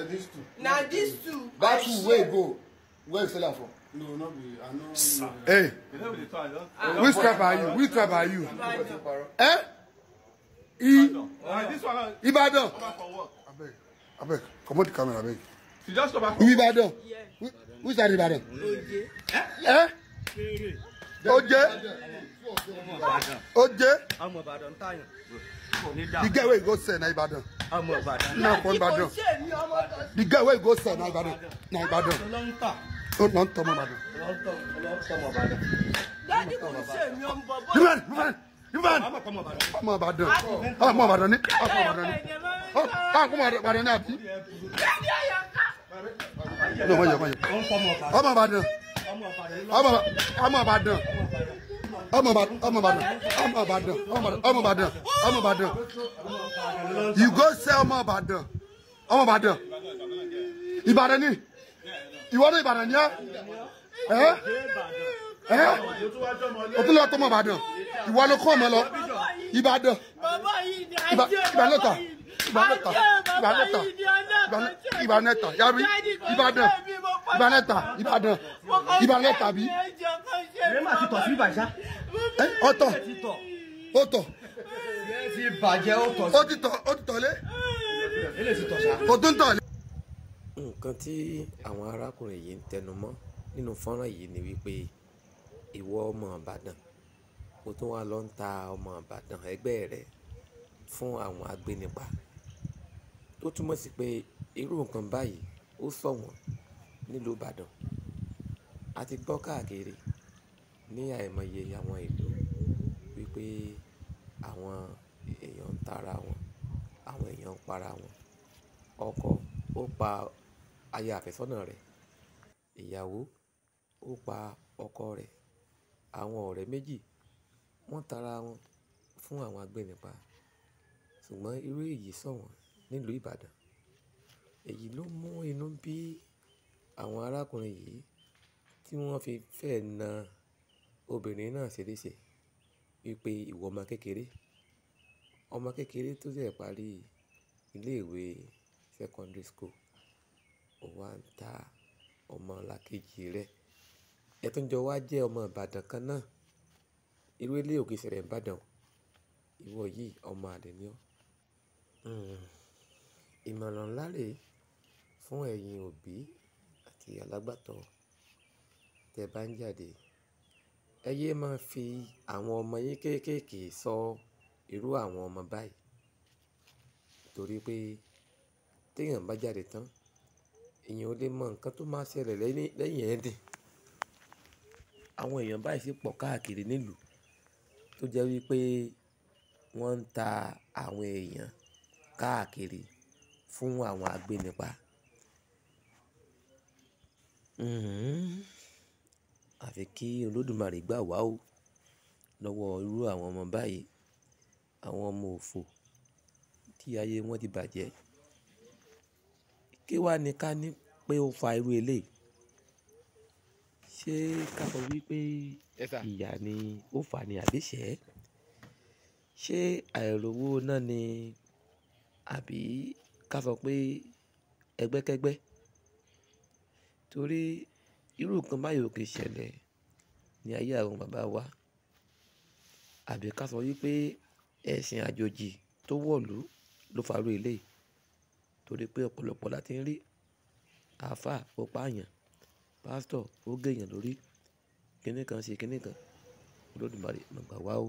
These two. Na these two. That two where you go? Where you sell am for? No, not be. I know. Hey. Which tribe are you? Which tribe are you? Eh? Ibadan. Abeg, come on the camera, abeg. She just come back. Ibadan. Yeah. Which side Ibadan? Oje. Eh? Oje. Oje. The guy where you go sell na Ibadan. Na from Ibadan. The guy where you go sell na Ibadan. Na Ibadan. Oh, not Tom Ibadan. Daddy kò ṣe mi ọmọ bọ̀bọ̀. Ibadan, Ibadan, Ibadan. Ọmọ Ibadan. Ọmọ Ibadan ni. Ọmọ Ibadan ni. Ọmọ Ibadan ni àbí. Daddy Ayọ̀ká. No, wọ́n yọ, wọ́n yọ. Ọmọ Ibadan. Ọmọ Ibadan. Ọmọ Ibadan. Ọmọ Ibadan. Ọmọ Ibadan. Ọmọ Ibadan. Ọmọ Ibadan. You go sell ọmọ Ibadan. Ọmọ Ibadan. Ibadan ni. Ìwọ ní Ìbàdàn ni ẹ́? Ẹ́? Ẹ́? O tún lọ tọmọ Ìbàdàn. Ìwọ ló kọ́ ọmọ lọ. Ìbàdàn. Ìbàdàn lọ́tà. Ìbàdàn lọ́tà. Ìbàdàn lọ́tà. Ìbàdàn lọ́tà. Yàrá Ìbàdàn. Ìbàdàn lọ́tà. Ìbàdàn. Ìbàdàn lọ́tà bí. Ọ̀tọ̀. Ọ̀tọ̀. Ó ti tọ̀. Ó ti tọ̀ lé. Ó tún tọ̀ lé. Nǹkan tí àwọn arákùnrin yìí ń tẹnu mọ́ nínú fọ́nrán yìí ni wípé ìwọ ọmọ Ìbàdàn, o tún wá lọ ń ta ọmọ Ìbàdàn ẹgbẹ́ rẹ fún àwọn agbénipa, tó túmọ̀ sí pé irú nǹkan báyìí ó ṣọ̀wọ́n nílùú Ìbàdàn. A ti gbọ́ káàkiri ní àìmọye àwọn ìlú wípé àwọn èèyàn ń tara wọn, àwọn èèyàn ń para wọn. Ọkọ ó pa aya àfẹ́sọ́nà rẹ̀, ìyàwó ó pa ọkọ rẹ̀, àwọn ọ̀rẹ́ méjì wọ́n tara wọn fún àwọn agbénipa. Ṣùgbọ́n irú èyí ṣọ̀wọ́n nílùú Ìbàdàn. Èyí ló mú inú bí àwọn arákùnrin yìí tí wọ́n fi fẹ́ na obìnrin náà ṣeléṣe wípé ìwọ ọmọ kékeré tó ṣẹ̀ parí ilé ìwé secondary school, ó wá ń ta ọmọ làkejì rẹ̀. Ẹ tún jọ wá jẹ́ ọmọ Ìbàdàn kan náà. Irú eléyìí ò kì í ṣẹlẹ̀ ní Ìbàdàn. Ìwọ yìí ọmọ àlè ni ọ́. Ìmọ̀ràn ńlá rèé fún ẹ̀yin òbí àti alágbàtọ́. Tẹ bá ń jáde, ẹ yé máa fi àwọn ọmọ yín kéékèèké sọ irú àwọn ọmọ báyìí. Torí pé tí èèyàn bá jáde tán, èèyàn ò lè mọ nǹkan tó máa ṣẹlẹ̀ lẹ́yìn ẹ̀dín. Àwọn èèyàn báyìí sì pọ̀ káàkiri nílùú tó jẹ́ wípé wọ́n ń ta àwọn èèyàn káàkiri fún àwọn agbénipa. Àfi kí Olódùmarè gbà wá o lọ́wọ́ irú àwọn ọmọ báyìí, àwọn ọmọ òfò tí ayé wọn ti bàjẹ́. Kí wá ni ká ní pé ó fa irú eléyìí? Ṣé ká sọ wípé ìyà ni ó fà ní àbí ìṣẹ́? Ṣé àìrówó náà ni àbí ká sọ pé ẹgbẹ́kẹ́gbẹ́? Torí irú nǹkan báyìí ò kì í ṣẹlẹ̀ ní ayé àwọn bàbá wa. Àbí ká sọ wípé ẹ̀sìn àjòjì tó wọ̀lú ló fa irú eléyìí? Torí pé ọ̀pọ̀lọpọ̀ la ti ń rí àáfà ó pààyàn, pásítọ̀ ó gé èèyàn lórí, kíní kan ṣe kíní kan. Olódùmarè máa gbà wá o.